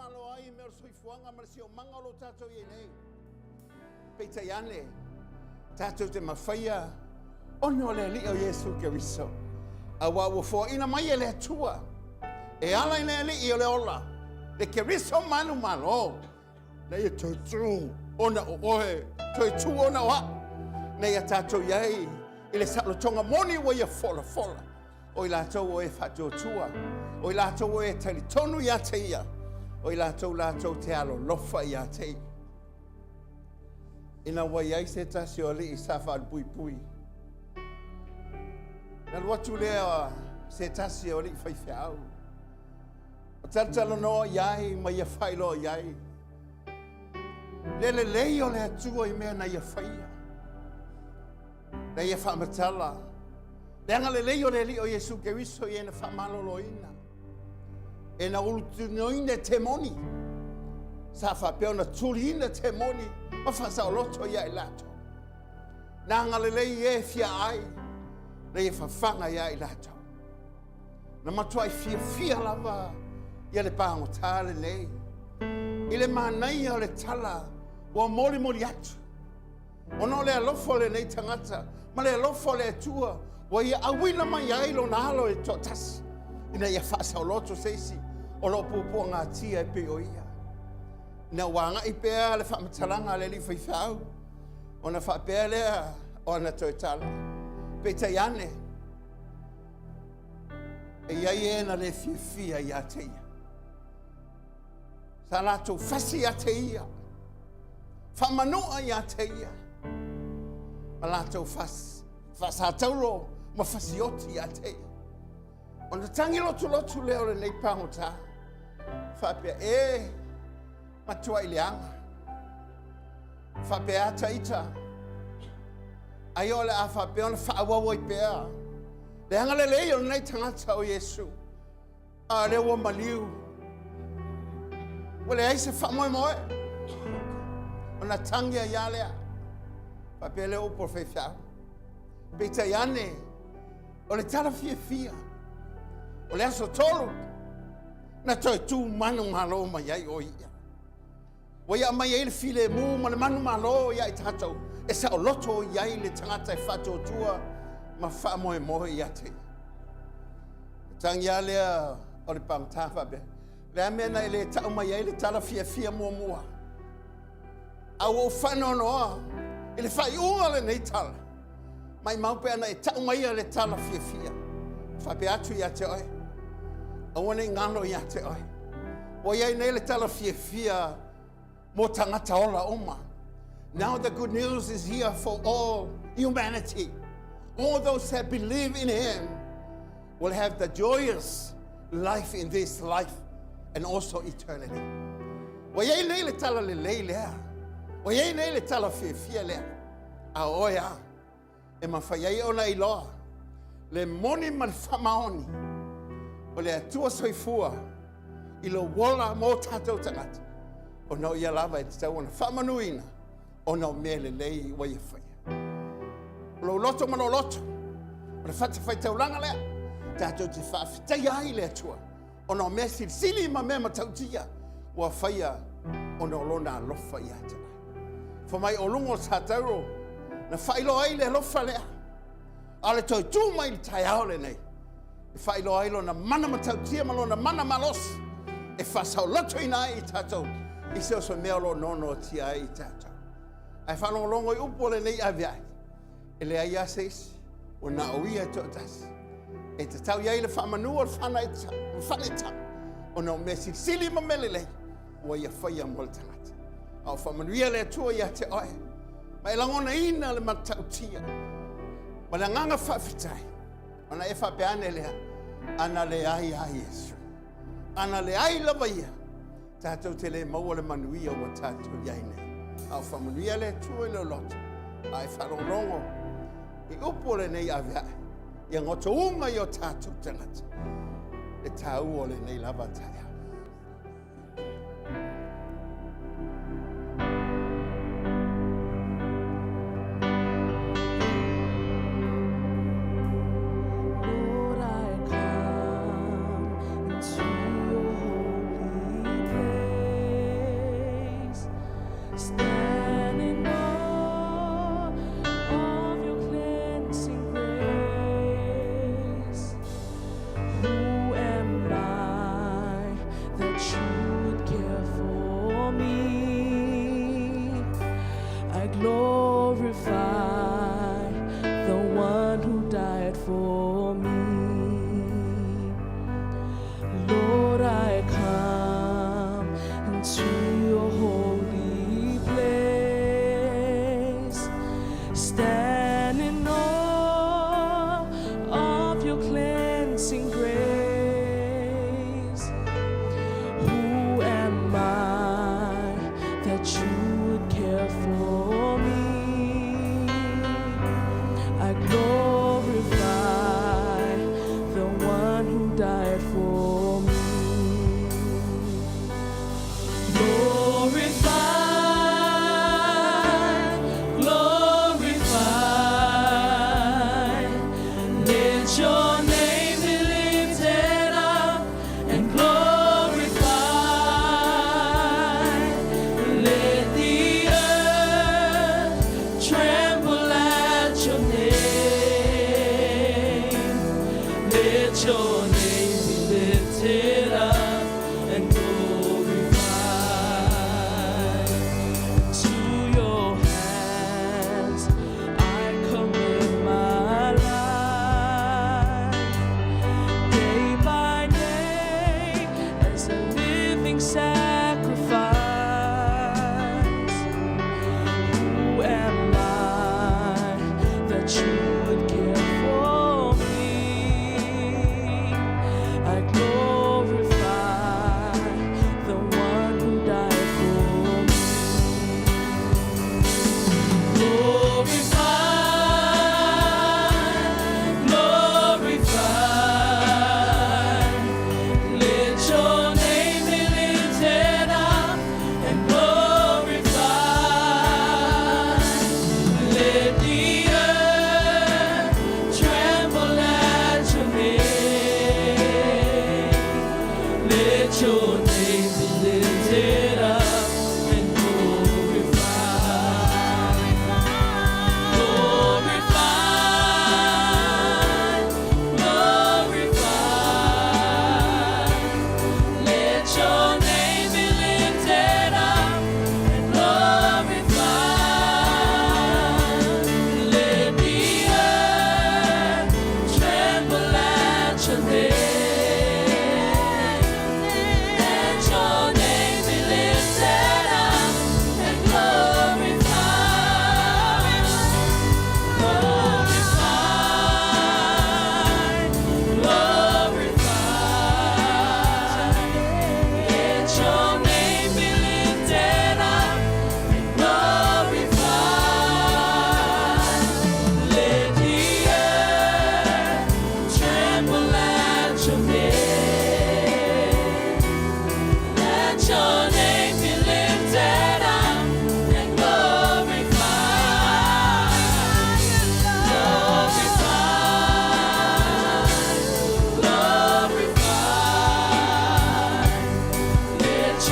Malo ai i mea o le soifuaga ma le siomaga o lo o tatou i ai nei. Peitai ane, tatou te mafaia ona o le Alii o Iesu Keriso, auā ua foaina mai e le Atua e ala i le Alii o le ola, le Keriso manumalo, na ia toe tū ona o oe, toe tū ona o au, na ia tatou i ai i le saolotoga moni ua ia folafola. O i latou o e faatuatua, o i latou o e talitonu ia te ia, o i latou latou te alolofa ia te ia. Ina ua i ai se tasi o alii sa faalupuipui, na alu atu lea se tasi o alii faifeau, o talatalanoa i ai ma ia faailoa i ai le lelei o le Atua i mea na ia faia. Na ia faamatala le agalelei o le Alii o Iesu Keriso i e na faamaloloina, e na ulutinoina temoni, sa faapea ona tuliina temoni ma faasaoloto ia i latou. Na agalelei e fia ai, na ia fafaga ia i latou. Na matuai fiafia lava ia le pagota lenei i le manaia o le tala ua molimoli atu. Ona o le alofa o lenei tagata ma le alofa o le Atua ua ia auina mai ai lona alo e toatasi ina ia faasaoloto se isi o lo o puapuagatia e pei o ia. Ina ua agai pea le faamatalaga a le alii faifeau, ona faapea lea o ana toe tala, peitai ane, e i ai e na le fiafia ia te ia. Sa latou fasi ia te ia, faamanua ia te ia, ma latou faasataulo ma fasioti ia te ia. Ona tagi lotulotu lea o lenei pagota, faapea, e matuai leaga, faapea ata ita, ai o le a faapea ona faaauau ai pea le agalelei o lenei tagata o Iesu. A lea ua maliu, ua leai se faamoemoe. Ona tagi ai lava lea. Faapea lea upu o le faifeau. Peitai ane, o le tala fiafia, o le aso tolu, na toe tu manumalo mai ai o ia. Ua ia aumai ai le filemu ma le manumalo ia i tatou e saoloto i ai le tagata e faatuatua ma faamoemoe ia te ia. E tagi lava lea o le pagota faapea, le a mea na e le tau mai ai le tala fiafia muamua? A ua ou faanoanoa i le faaiuga o lenei tala. Maimau pe ana e tau maia le tala fiafia. Faapea atu ia te oe, aua ne i galo ia te oe. Ua i ai nei le tala fiafia mo tagata ola uma. Now the good news is here for all humanity. All those that believe in him will have the joyous life in this life and also eternity. Ua i ai nei le tala lelei lea. Ua i ai nei le tala fiafia lea. A o oe a, e mafai ai ona iloa le moni ma le faamaoni o le Atua soifua i lou ola mo tatou tagata, ona o ia lava e tatau ona faamanuina ona o mea lelei ua ia faia. O lou loto ma lou loto, o le fatafaitaulaga lea, tatou te faafetaia ai le Atua ona o mea silisili ma mea matautia ua faia ona o lona alofa ia te oe. Fai mai o luga o Satauro na faailoa ai le alofa lea, a o le toe tu mai i le taeao lenei e faailoa ai lona mana matautia ma lona mana malosi e faasaolotoina ai i tatou i se o se mea o lo o noanoatia ai i tatou. Ae faalogologo i upu o lenei aveae, E leai lava se isi, ua na o ia e toatasi. E tatau i ai le faamanu o le fanaitau, ona o mea silisili ma mea lelei ua ia faia mo le tagata. A o faamanuia le Atua ia te oe, ma e lagonaina le matautia ma le agaga faafetai, ona e faapea ane lea, ana leai a Iesu, ana leai lava ia, Tatou te le maua le manuia ua tatou i ai nei. A o faamanuia le Atua i lou loto, a e faalogologo i upu o lenei aveae, ia gotouga i o tatou tagata, le taua o lenei lava taeao. Lord, I come into your holy place.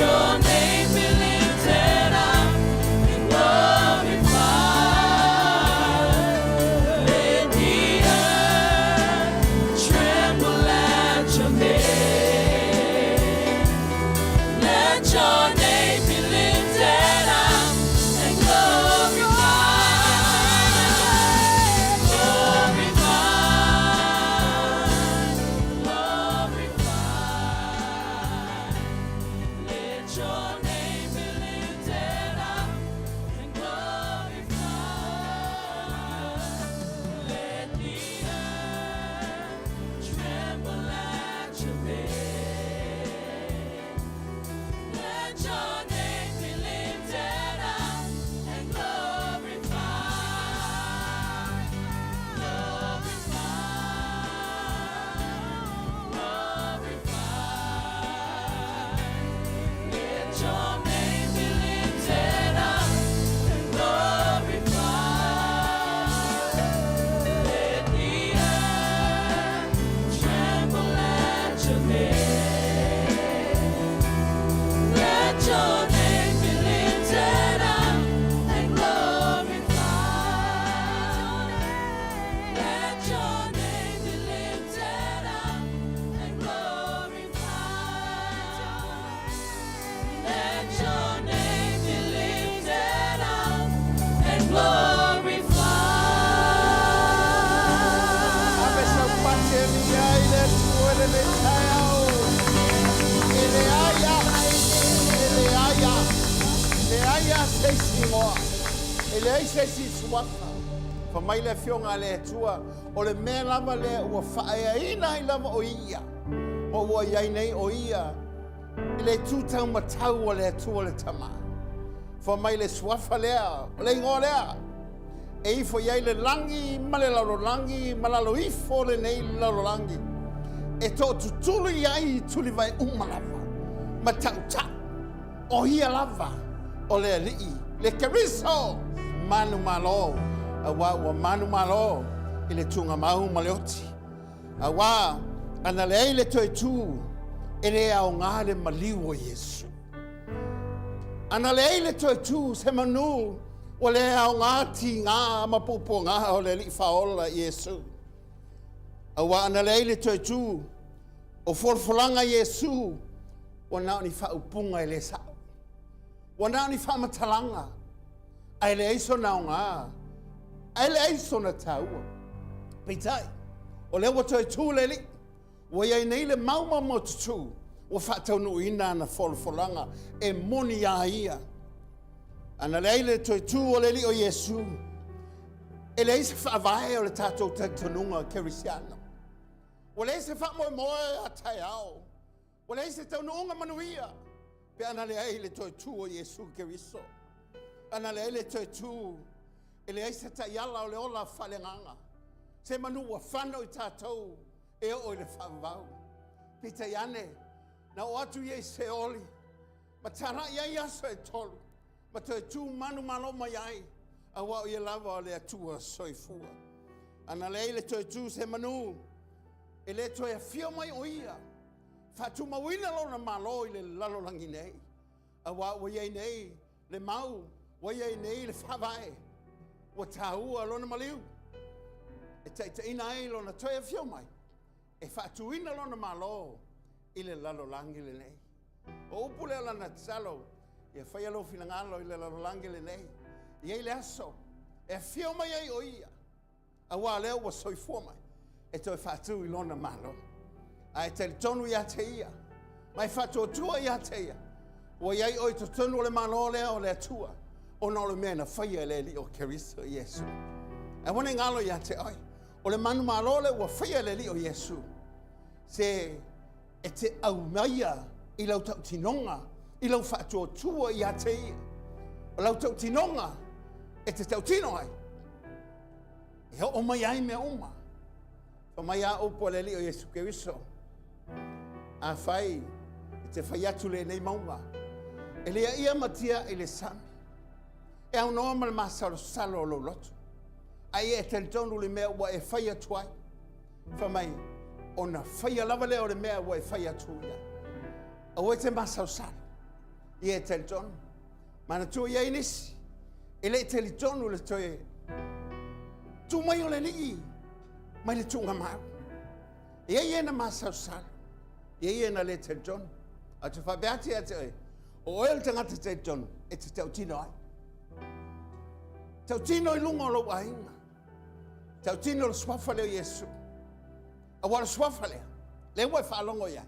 your name be lifted up and glorified. Let the earth tremble at your name. Let your name be lifted up and glorified. Glorified, glorified. Let your name be lifted up and glorified. Let the earth tremble at your name. Let your name be lifted up and glorified. Glorified, glorified. Let your name be lifted up and glorified. Let the earth tremble at your name. Let your name be lifted up and glorified. Let your name be lifted up and glorified. Let your name be lifted up and glorified. Ave sau pasi e lia i le Atua i lenei taeao. E leai a, e leai a, leai a se isi igoa. E leai se isi suafa. Fai mai le Afioga a le Atua, o le mea lava lea ua faaeaina ai lava o ia, ma ua i ai nei o ia i le itu taumatau o le Atua le Tama. Fai mai le suafa lea, o le igoa lea, e ifo i ai le lagi ma le lalolagi ma lalo ifo o lenei lalolagi, e tootutulu i ai i tulivae uma lava ma tautau, o ia lava o le Alii, le Keriso manumalo, auā ua manumalo i le tugamau ma le oti. Auā ana leai le toe tū, e le aoga le maliu o Iesu. Ana leai le toe tū, se manu, ua le aoga tigā ma puapuagā o le Alii Faaola Iesu. Auā ana leai le toe tū, o folafolaga Iesu, ua na o ni faaupuga e le sao. Ua na o ni faamatalaga, ae leai sona aoga, ae leai sona taua. Peitai, o lea ua toe tū le Alii, ua i ai nei le mau maumaututu, ua faataunuuina ana folafolaga e moni iā ia. Ana leai le toe tū o le Alii o Iesu, e leai se faavae o le tatou talitonuga kerisiano. Ua leai se faamoemoe a taeao. Ua leai se taunuuga manuia pe ana leai le toe tū o Iesu Keriso. Ana leai le toe tū, e leai se taiala o le ola faaleagaga. Se manu ua fano i tatou e oo i le faavavau. Peitai ane, na oo atu ia i Seoli, ma talai ai aso e tolu, ma toe tū manumalo mai ai, auā o ia lava o le Atua soifua. Ana leai le toe tū se manu, e le toe afio mai o ia, faatumauina lona Malo i le lalolagi nei, auā ua i ai nei le mau, ua i ai nei le faavae, ua taua lona maliu, e taitaiina ai lona toe afio mai, e faatuina lona Malo i le lalolagi lenei. O upu lea o lana tatalo, ia faia lou finagalo i le lalolagi lenei, e i ai le aso e afio mai ai o ia, Auā lea ua soifua mai e toe faatu i lona Malo. A e talitonu ia te ia, ma e faatuatua ia te ia, ua i ai oe i totonu o le Malo lea o le Atua, ona o le mea na faia e le Alii o Keriso Iesu. Aua ne i galo ia te oe, o le manumalo lea ua faia e le Alii o Iesu, se e te aumaia i lau tautinoga, i lau faatuatua ia te ia. O lau tautinoga e te tautino ai, E oo mai ai mea uma. Fai mai a upu a le Alii o Iesu Keriso, Afai e te fai atu lenei mauga, e liaia ma tia i le sami, e aunoa ma le masalosalo o lou loto, a ia e talitonu le mea ua e fai atu ai, fai mai, ona faia lava lea o le mea ua e fai atu i ai. Aua e te masalosalo. Ia e talitonu. Manatua i ai nisi, e le i talitonu le toe tu mai o le Alii mai le tuugamau. E i ai e na masalosalo, e i ai e na le talitonu. Ae ou te faapea atu ia te oe, o oe o le tagata talitonu e te tautino ai. Tautino i luga o lou aiga. Tautino le suafa lea o Iesu. Aua o le suafa lea, lea ua e faalogo i ai,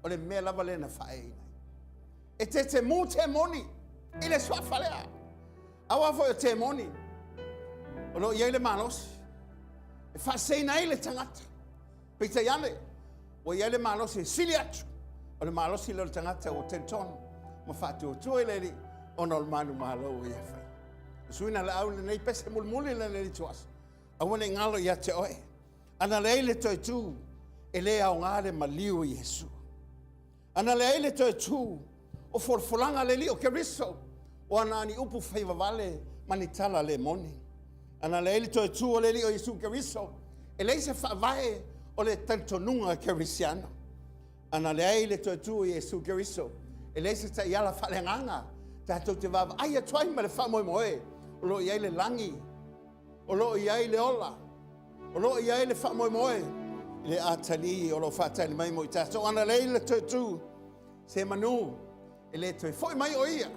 o le mea lava lea na faaeaina ai. E te temu temoni i le suafa lea. Aua foi o temoni o lo o i ai le malosi e faaseseina ai le tagata. Peitai ane, ua i ai le malosi e sili atu, o le malosi lea o le tagata ua talitonu ma faatuatua i le Alii ona o le manumalo ua ia faia. O suiga laau lenei pese mulimuli lenei ituaso, aua ne i galo ia te oe. Ana leai le toe tu, e le aoga le maliu o Iesu. Ana leai le toe tu o folafolaga a le Alii o Keriso, o ana ni upu faivavale ma ni tala le moni. Ana leai le toe tu o le Alii o Iesu Keriso, e leai se faavae o le talitonuga kerisiano. Ana leai le toe tu o Iesu Keriso, e leai se taiala faaleagaga tatou te vaavaai atu ai ma le faamoemoe o lo o i ai le lagi, o lo o i ai le ola, o lo o i ai le faamoemoe i le atalii o lo o faatali mai mo i tatou. Ana leai le toe tu se manu e le toe foi mai o ia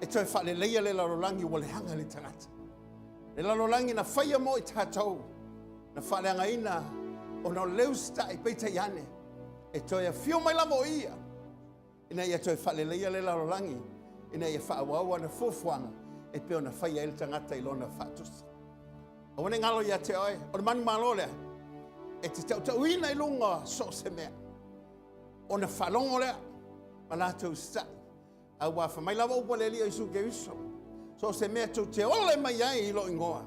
e toe faaleleia le lalolagi ua leaga le tagata. Le lalolagi na faia mo i tatou, na faaleagaina ona o le usitai, peitai ane, e toe afio mai lava o ia ina ia toe faaleleia le lalolagi, ina ia faaauau ana fuafuaga e pei ona faia ai le tagata i lona faatusa. Aua ne i galo ia te oe, o le manumalo lea, e te tautauina i luga o so o se mea, ona faalogo lea ma latou usitai. A ua fai mai lava upu a le Alii o Iesu Keriso, so o se mea tou te ole mai ai i lou igoa,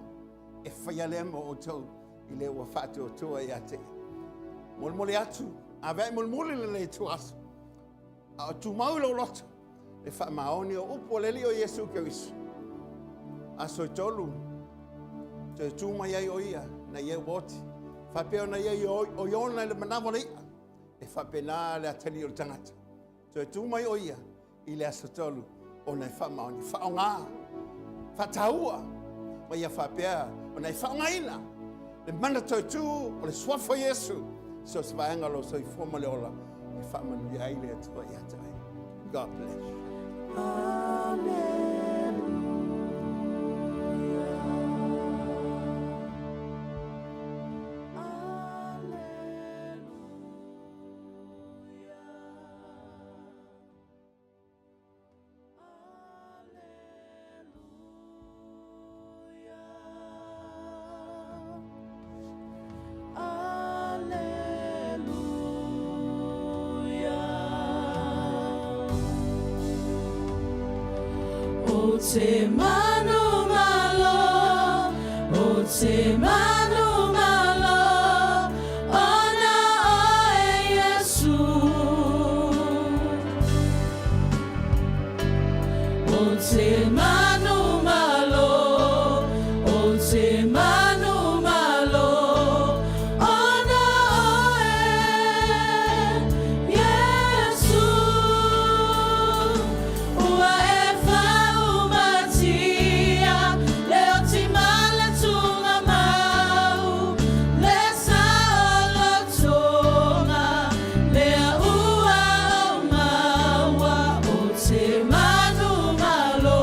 e faia lea mo outou i le ua faatuatua ia te ia. Molimoli atu, avea'i mulimuli lenei ituaso, a o tumau i lou loto le faamaoni o upu a le Alii o Iesu Keriso. Aso e tolu, toe tu mai ai o ia, na ia ua oti. Faapea ona ia o Iona i le manawa o le i'a, e faapena le atalii o le tagata. Toe tu mai o ia i le aso tolu ona e faamaoni, faaaoga, faataua ma ia faapea ona e faaaogaina le mana toe tu o le suafa o Iesu so se vaega o lou soifua ma le ola e faamanuia ai le Atua ia te oe. God bless you. Amen. O te manumalo, o te manumalo, ona oe Iesu. O te manumalo, o te manumalo, ona oe Iesu. Ua e faaumatia le oti ma le tuugamau, le saolotoga lea ua ou maua, o te manumalo.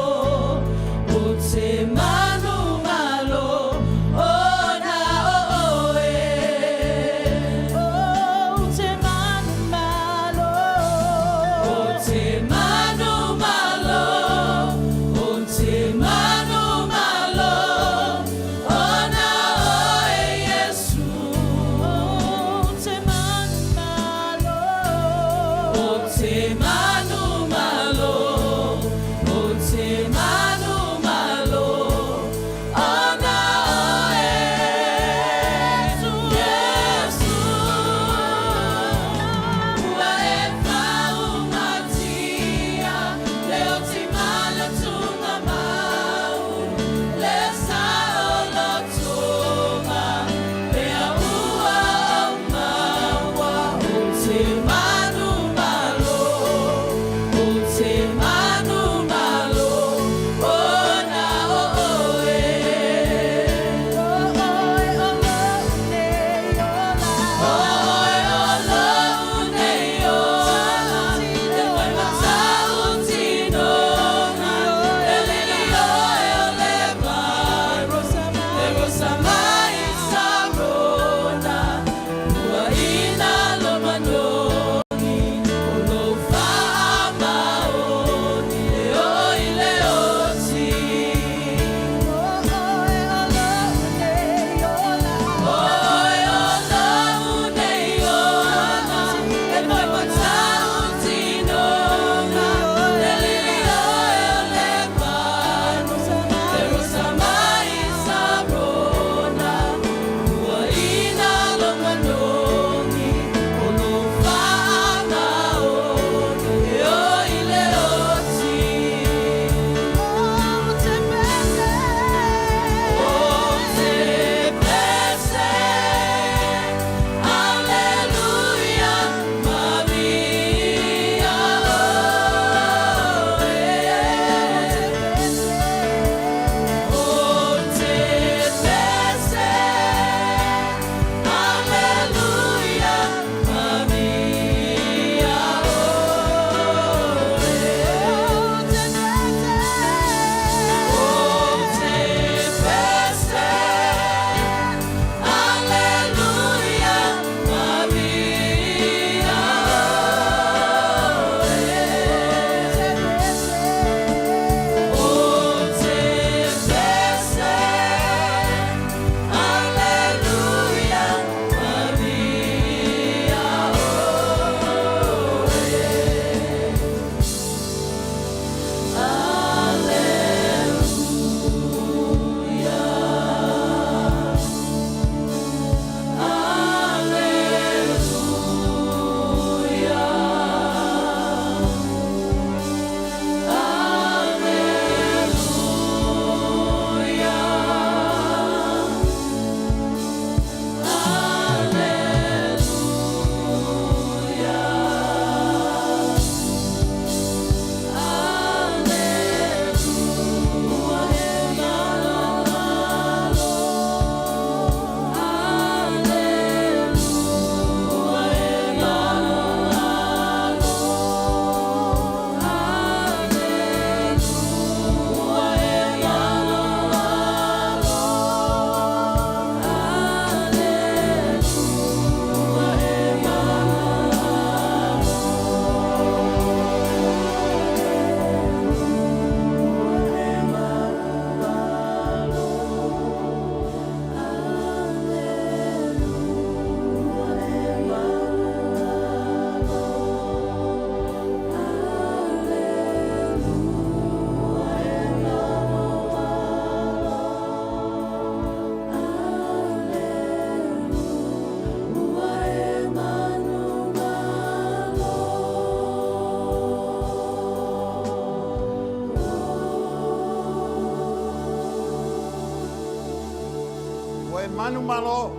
manumalo,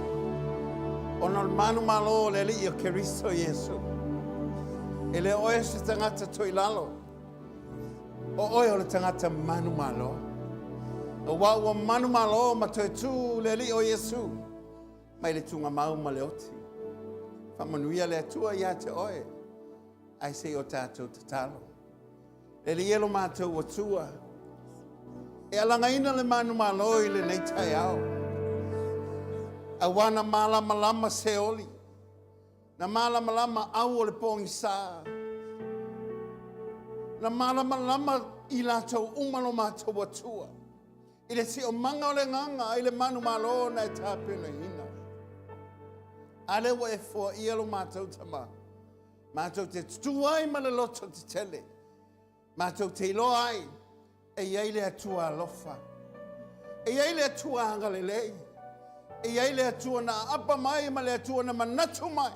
ona o le manumalo o le Alii o Keriso Iesu. E le o oe se tagata toilalo, o oe o le tagata manumalo. Aua ua manumalo ma toe tu le Alii o Iesu mai le tugamau ma le oti. Faamanuia le Atua ia te oe, ae se i o tatou tatalo. Le Alii e lo matou Atua, e alagaina le manumalo i lenei taeao. Aua na malamalama Seoli, na malamalama au o le pogisa, na malamalama i latou uma lo matou Atua, i le siomaga o le agaga i le manumalo na e tapenaina. A lea ua e foaia lo matou Tama, matou te tutū ai ma le loto tetele, matou te iloa ai e i ai le Atua alofa, e i ai le Atua agalelei, e i ai le Atua na aapa mai ma le Atua na manatu mai,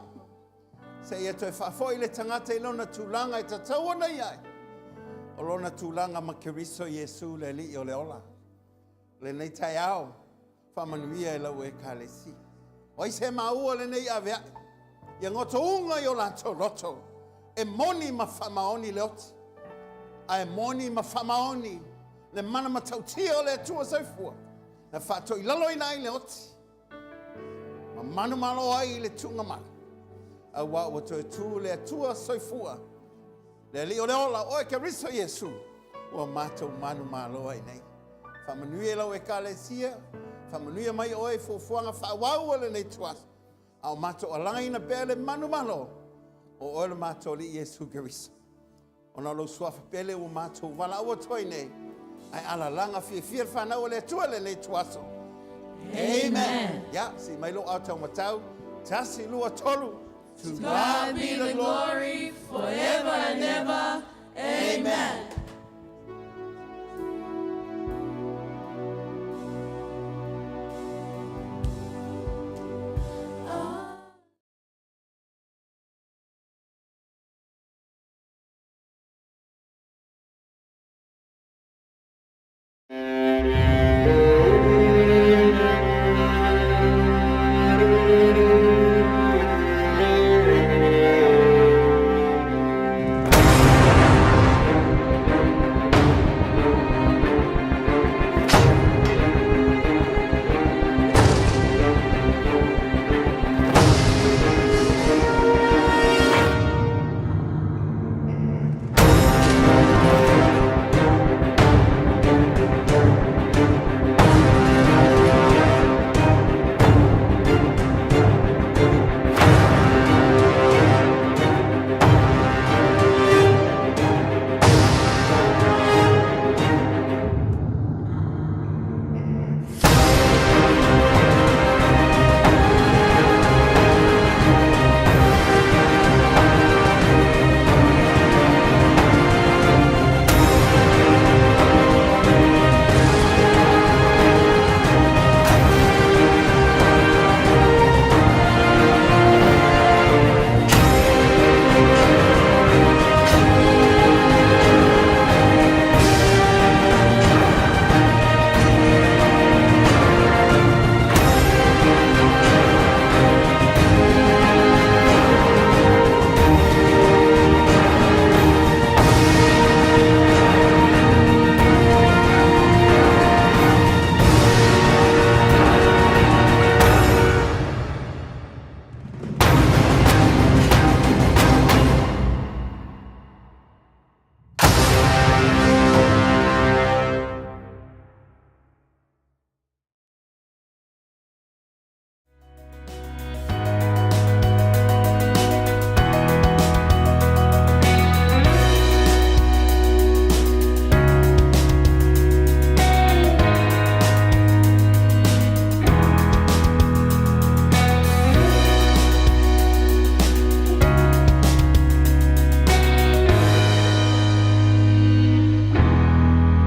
seia toe faafoi le tagata i lona tulaga e tatau ona i ai, o lona tulaga ma Keriso Iesu le Alii o le ola. O lenei taeao, faamanuia i lau Ekalesia. O ai se maua lenei avea'i, ia gotouga i o latou loto, e moni ma faamaoni le oti, ae moni ma faamaoni le mana matautia o le Atua soifua, na faatoilaloina ai le oti, ma manumalo ai i le tuugamala, aua ua toe tu le Atua soifua, le Alii o le ola, oe Keriso Iesu, ua matou manumalo ai nei. Faamanuia i lau Ekalesia, faamanuia mai oe i fuafuaga faaauau a lenei ituaso, a o matou alagaina pea le manumalo, o oe lo matou Alii Iesu Keriso. Ona o lou suafa pele ua matou valaau atu ai nei, ae alalaga fiafia le fanau a le Atua i lenei ituaso. Amen. Ia, sii mai lou aao taumatau. Tasi, lua, tolu. To God be the glory forever and ever. Amen.